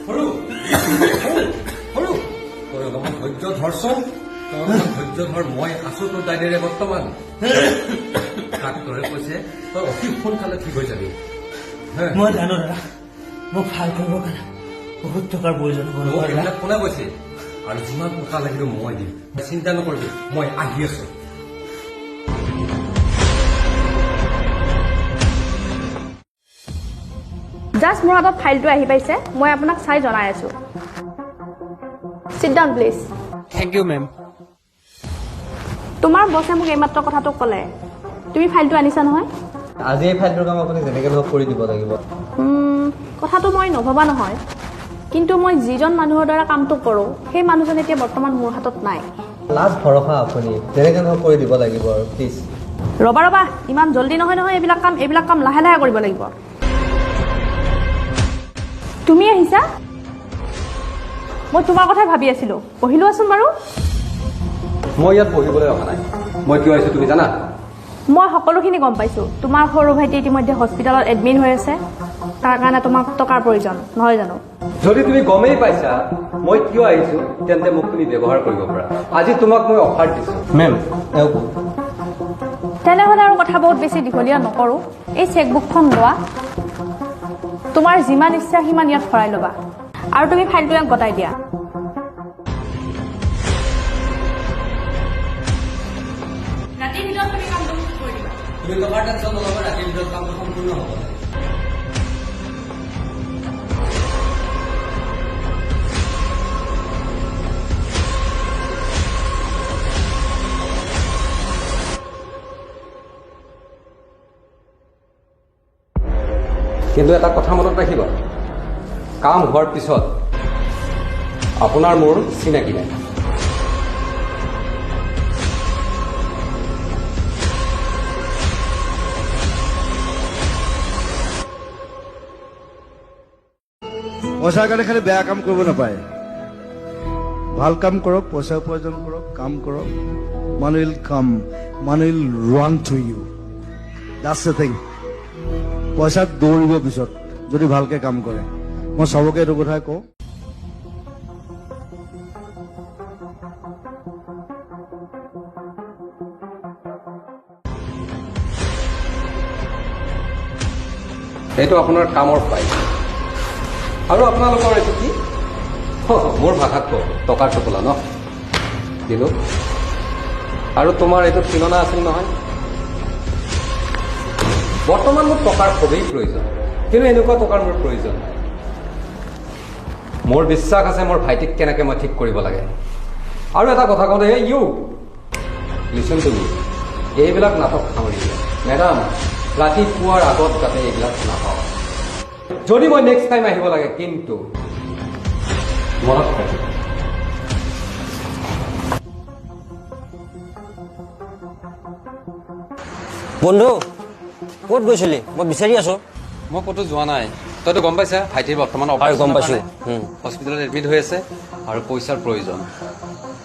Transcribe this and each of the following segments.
সৰু, সৰু, সৰু, তই অলপমান ধৈৰ্য ধৰচোন। তই অলপমান ধৈৰ্য ধৰ, মই আছো তোৰ দাইনেৰে বৰ্তমান। ডাক্তৰে কৈছে তই অতি সোনকালে ঠিক হৈ যাবি। হে? মই জানো দাদা, মোক ভাল কৰিবৰ কাৰণে বহুত টকাৰ প্ৰয়োজন হ'ব। মোক নহয় দাদা। এইবিলাক কোনে কৈছে? আৰু যিমান টকা লাগিব মই দিম, চিন্তা নকৰিবি, মই আহি আছো। জাষ্ট মোৰ হাতত ফাইলটো আহি পাইছে, মই আপোনাক চাই জনাই আছোঁ। Sit down, please. Thank you, ma'am. তোমাৰ বছে মোক এইমাত্ৰ কথাটো ক'লে। তুমি ফাইলটো আনিছা নহয়? আজি এই ফাইলটোৰ কাম আপুনি যেনেকৈ নহওক কৰি দিব লাগিব। কথাটো মই নভবা নহয়, কিন্তু মই যিজন মানুহৰ দ্বাৰা কামটো কৰোঁ, সেই মানুহজন এতিয়া বৰ্তমান মোৰ হাতত নাই। লাষ্ট ভৰসা আপুনি, যেনেকৈ নহওক কৰি দিব লাগিব আৰু, প্লিজ। ৰ'বা ৰ'বা, ইমান জল্দি নহয় নহয় এইবিলাক কাম। এইবিলাক কাম লাহে লাহে কৰিব লাগিব। তুমি আহিছা, মই তোমাৰ কথাই ভাবি আছিলোঁ। বহি লোৱাচোন বাৰু। মই ইয়াত বহিবলৈ অহা নাই। মই কিয় আহিছো তুমি জানা? মই সকলোখিনি গম পাইছোঁ। তোমাৰ সৰু ভাইটি ইতিমধ্যে হস্পিটেলত এডমিট হৈ আছে, তাৰ কাৰণে তোমাক টকাৰ প্ৰয়োজন, নহয় জানো? যদি তুমি গমেই পাইছা মই কিয় আহিছো, তেন্তে মোক তুমি ব্যৱহাৰ কৰিব পাৰা। আজি তোমাক মই অফাৰ দিছো। মেম, এওঁ কোন? তেনেহ'লে আৰু কথা বহুত বেছি দীঘলীয়া নকৰোঁ। এই চেকবুকখন লোৱা, তোমাৰ যিমান ইচ্ছা সিমান ইয়াত ভৰাই ল'বা আৰু তুমি ফাইলটো ইয়াক গতাই দিয়া। ৰাতিৰ ভিতৰত তুমি কামটো কৰি দিবা। তুমি টকাৰ টেনশ্যন নল'বা, ৰাতিৰ ভিতৰত কামটো সম্পূৰ্ণ হ'ব। কিন্তু এটা কথা মনত ৰাখিব, কাম হোৱাৰ পিছত আপোনাৰ মোৰ চিনাকি নাই। পইচাৰ কাৰণে খালি বেয়া কাম কৰিব নাপায়। ভাল কাম কৰক, পইচা উপাৰ্জন কৰক, কাম কৰক। Money will come, money will run to you. That's the thing. পইচা দৌৰিব পিছত যদি ভালকে কাম কৰে। মই চবকে এইটো কথাই কওঁ। এইটো আপোনাৰ কামৰ ফাইল আৰু আপোনালোকৰ এইটো কি? মোৰ ভাষাত কওঁ, টকাৰ টোপোলা ন দিলোঁ। আৰু তোমাৰ এইটো খিলনা আছিল নহয়। বৰ্তমান মোক টকাৰ খুবেই প্ৰয়োজন, কিন্তু এনেকুৱা টকাৰ মোৰ প্ৰয়োজন নাই। মোৰ বিশ্বাস আছে মোৰ ভাইটিক কেনেকৈ মই ঠিক কৰিব লাগে। আৰু এটা কথা কওঁ দেই, you listen to me, এইবিলাক নাটক সামৰি দিয়া মেডাম, ৰাতিপুৱাৰ আগত যাতে এইবিলাক নাপাওঁ। যদি মই নেক্সট টাইম আহিব লাগে কিন্তু মনত ৰাখিব। বন্ধু, ক'ত গৈছিলি? মই বিচাৰি আছো। মই ক'তো যোৱা নাই। তইতো গম পাইছা ভাইটিৰ বৰ্তমান হয়, গম পাইছো। হস্পিটেলত এডমিট হৈ আছে আৰু পইচাৰ প্ৰয়োজন।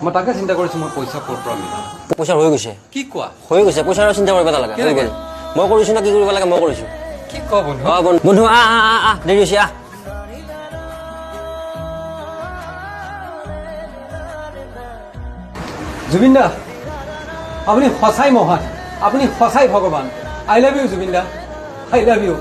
মই তাকে চিন্তা কৰিছো, মই পইচা ক'ৰ পৰা মিলাম। পইচা হৈ গৈছে। কি কোৱা? হৈ গৈছে, পইচাৰ চিন্তা কৰিব নালাগে, হৈ গ'ল। মই কৰিছো না, কি কৰিব লাগে মই কৰিছো। কি কওঁ বন্ধু? অ বন্ধু, আহ আহ আহ আহ, দেৰি হৈছে, আহ। জুবিন দা, আপুনি সঁচাই মহান, আপুনি সঁচাই ভগৱান। I love you Zubeen da, I love you.